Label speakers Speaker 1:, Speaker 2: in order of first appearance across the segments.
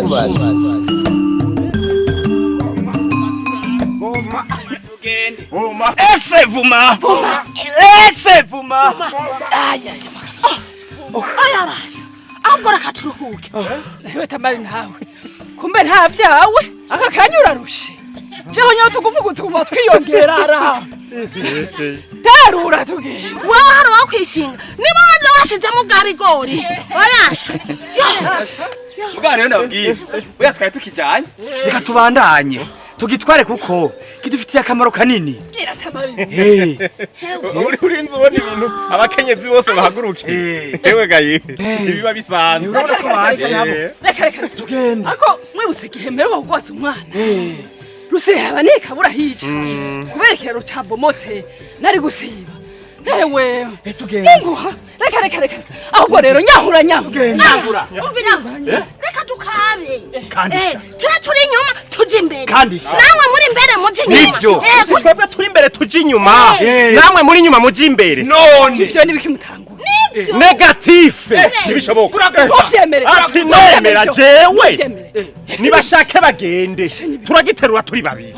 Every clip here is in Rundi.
Speaker 1: Twiyubake.
Speaker 2: Ese vuma. Ese vuma.
Speaker 3: Oya basha, ahubwo reka turuhuke.
Speaker 4: Ewe Tamari, nawe kumbe nta vyawe, aka kanya urarushe. Jeho nyawe tukuvuga utuma twiyongera ara terura tugenda.
Speaker 3: Wewe hari uwo kwishinga niba waza washizemo bwa bigori, oyasha.
Speaker 2: Mugabo rero ndababwiye, oya, twari tukijanye, reka tubandanye tugitware kuko kidufitiye akamaro kanini.
Speaker 4: Gira Tamari.
Speaker 2: Eh.
Speaker 5: Uri urinze ubona ibintu abakenyezi bose bahagurukiye. Ewe gaye, ibiba bisanzwe.
Speaker 2: Urabona ko baje nabo.
Speaker 4: Reka, reka, reka.
Speaker 2: Tugenda.
Speaker 4: Ako mwibutse igihe mperuka kugwaza umwana rusehaba nikabura hica kubera ikiraro cabomotse, nari gusiba ewe.
Speaker 2: Tugenda.
Speaker 4: Ninguha, reka, reka, reka. Ahubwo rero nyahura, nyahura.
Speaker 2: Nyahura.
Speaker 3: Umvira, reka tukabe.
Speaker 2: Kandisha.
Speaker 3: Twe turi inyuma tuja imbere.
Speaker 2: Kandisha.
Speaker 3: Namwe muri imbere muje inyuma.
Speaker 2: Nivyo.
Speaker 5: Twebwe turi imbere tuja inyuma, namwe muri inyuma muja imbere.
Speaker 2: None
Speaker 4: Ivyo nibikimutangura.
Speaker 5: Négatif, ntibishoboka.
Speaker 4: Ntuvyemere.
Speaker 5: Ati nemera jewe.
Speaker 4: Ntuvyemere.
Speaker 5: Nibashake bagende, turagiterura turi babiri.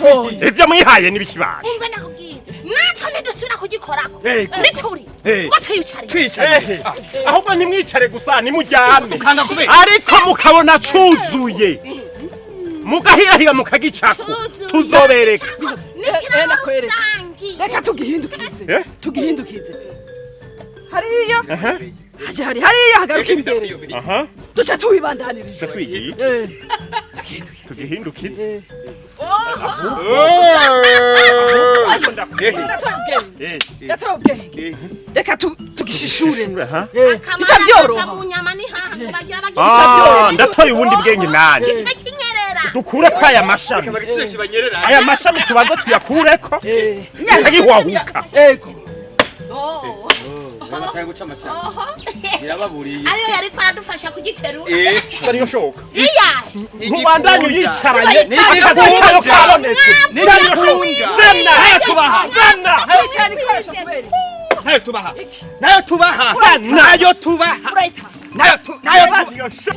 Speaker 5: Ivyo mwihaye nibikibasha.
Speaker 3: Umve, nakubwira, natwe ntidusubira kugikorako.
Speaker 2: Yego.
Speaker 3: Nituri ngo twiyicare.
Speaker 2: Twicare.
Speaker 5: Ahubwo ntimwicare gusa, nimuryame.
Speaker 2: Dukanda kubera.
Speaker 5: Ariko mukabona cuzuye, mugahirahira mukagicako, tuzobereka.
Speaker 3: Nikiraro
Speaker 4: Nakwereka.
Speaker 3: rusangi.
Speaker 4: Reka tugihindukize.
Speaker 5: Eh?
Speaker 4: Tugihindukize hariya haje, hari hariya hagaruka imbere.
Speaker 5: Aha.
Speaker 4: Duca tuwibandaniriza.
Speaker 5: Twigiye tugihindukize.
Speaker 4: Ndatoye ubwenge, ndatoye ubwenge. Reka tugishishure.
Speaker 5: Aha.
Speaker 4: Bica vyoroha.
Speaker 3: Mu nyama ni haha ngo bagira bagira.
Speaker 5: Ah, ndatoye ubundi bwenge nanje.
Speaker 3: Gice kinyerera.
Speaker 5: Dukureko aya mashami, aya mashami tubanza tuyakureko, gica gihwahuka.
Speaker 4: Ego.
Speaker 3: Ariyo yariko aradufasha kugiterura.
Speaker 5: Niyo shoka.
Speaker 3: Iya.
Speaker 5: Ntubandanye uyicaranye.
Speaker 2: N'igikunja.
Speaker 5: Akadukayo kabonetse.
Speaker 2: N'igikunja.
Speaker 5: Zana.
Speaker 2: Nayo tubaha.
Speaker 5: Zana.
Speaker 4: Wicarana ibikoresho kubera iki?
Speaker 2: Nayo tubaha, nayo tubaha, nayo tubaha.
Speaker 4: Urayitanga.
Speaker 2: Nayo tu nayo tu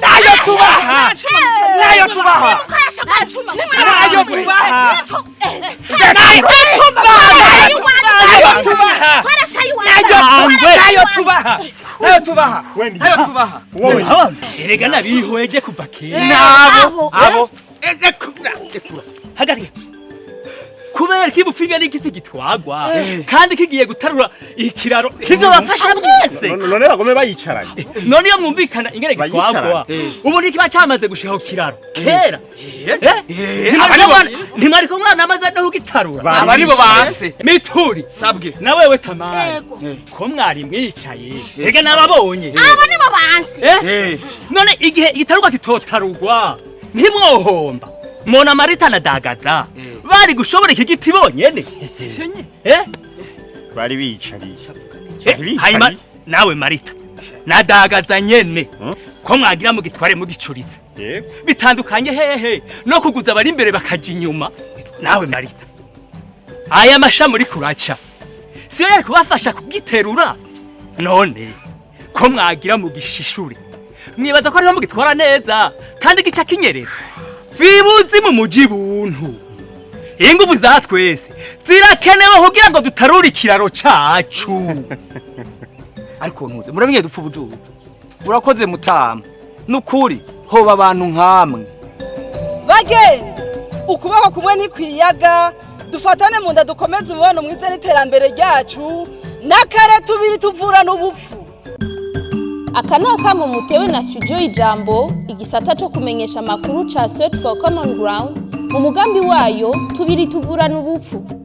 Speaker 2: nayo tubaha, nayo tubaha, nayo tubaha, nayo tubaha, nayo tubaha, nayo tubaha, nayo tubaha.
Speaker 5: Wowe.
Speaker 6: Erega nabihweje kuva kera.
Speaker 2: Nabo abo. Rekura, rekura.
Speaker 6: Hagarika. Kubera ko ibupfiga n'igiti gitwagwa kandi kigiye gutarura ikiraro kizobafasha mwese.
Speaker 5: None bagome bayicaranye?
Speaker 6: None iyo mwumvikana ingene gitwagwa, ubu nikiba camaze gushika ku kiraro kera. Ntimwariko mwana amaze no kugitarura.
Speaker 2: Aba nibo base.
Speaker 6: Mituri.
Speaker 2: Sabwe.
Speaker 6: Na wewe Tamari, ko mwari mwicaye, ega nababonye.
Speaker 3: Abo nibo banse.
Speaker 6: Eh? None igihe igitarugwa kitotarugwa ntimwohomba? Mona Marita na Dagaza bari gushobora iki giti bonyene?
Speaker 4: Ivyo nyene.
Speaker 6: Eh?
Speaker 5: Bari biyicariye.
Speaker 6: Eh,
Speaker 5: Bari
Speaker 6: hanyuma
Speaker 5: biyicariye.
Speaker 6: nawe Marita na Dagaza nyene, ko mwagira mu gitware mugicuritse,
Speaker 5: Yego.
Speaker 6: bitandukanye hehe no kuguza abari imbere bakaja inyuma? Nawe Marita, aya mashami uri kuraca siyo yari kubafasha kugiterura? None ko mwagira mu gishishure, mwibaza ko ariho mugitwara neza kandi gica kinyerera? Vibuzi mu muji buntu, ingufu za twese zirakenewe kugira ngo dutarure ikiraro cacu.
Speaker 2: Ariko ntuze muramenye dupfa ubujuju. Urakoze mutama, nukuri hoba abantu nkamwe.
Speaker 7: Bagenzi, ukuboko kumwe ntikwiyaga. Dufatane mu nda, dukomeze umubano mwiza n'iterambere ryacu. N'akare tubiri tuvura n'ubupfu.
Speaker 8: Aka ni akamo mutewe na Studio Ijambo, igisata cyo kumenyesha amakuru ca Search for Common Ground, mu mugambi wayo tubiri tuvurana ubupfu.